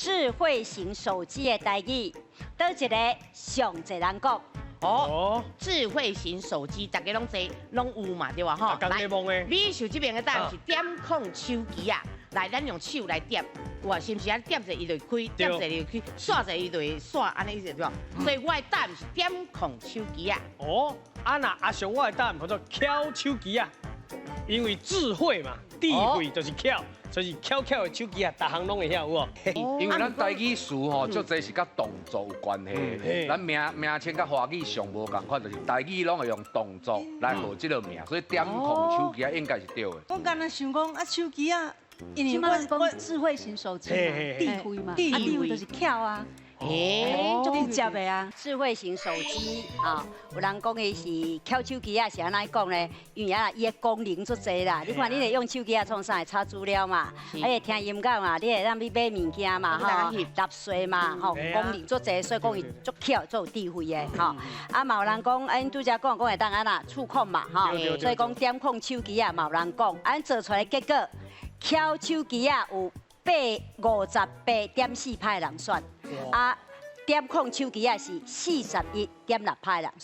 智慧型手機的台語，佗一个上濟人講？哦，智慧型手機大家攏知，攏有嘛，對吧？吼，來，美秀這邊的答案是點控手機啊，來，咱用手來點，有啊，是毋是啊？點者伊就開，點者伊就開，刷者伊就會刷，按呢意思對吧？所以我的答案是點控手機啊。哦，啊那阿雄，我的答案叫做巧手機啊，因為智慧嘛，智慧就是巧，所以巧巧的手機啊，逐項攏會曉有無？因為咱台語詞吼，足濟是佮動作有關係。咱名名稱佮華語上無仝款，就是台語攏會用動作來號這個名，所以點控手機啊應該是對的。我敢若想講啊，手機啊，因為我智慧型手機嘛，智慧嘛，啊智慧就是巧啊。欸，足直接的啊！智慧型手機啊，有人講伊是巧手機啊，是按怎講呢？因為啊，伊的功能足濟啦。你看，你會用手機啊創啥？查資料嘛，啊會聽音樂嘛，你會當去買物件嘛，吼，納稅嘛，吼，功能足濟，所以講伊足巧，足有智慧的，吼。啊，嘛有人講，哎，拄才講講會當按怎觸控嘛，吼，所以講點控手機啊，嘛有人講，按做出來結果，巧手機啊有58.4%人選。啊，點控手機啊是41.6%人選。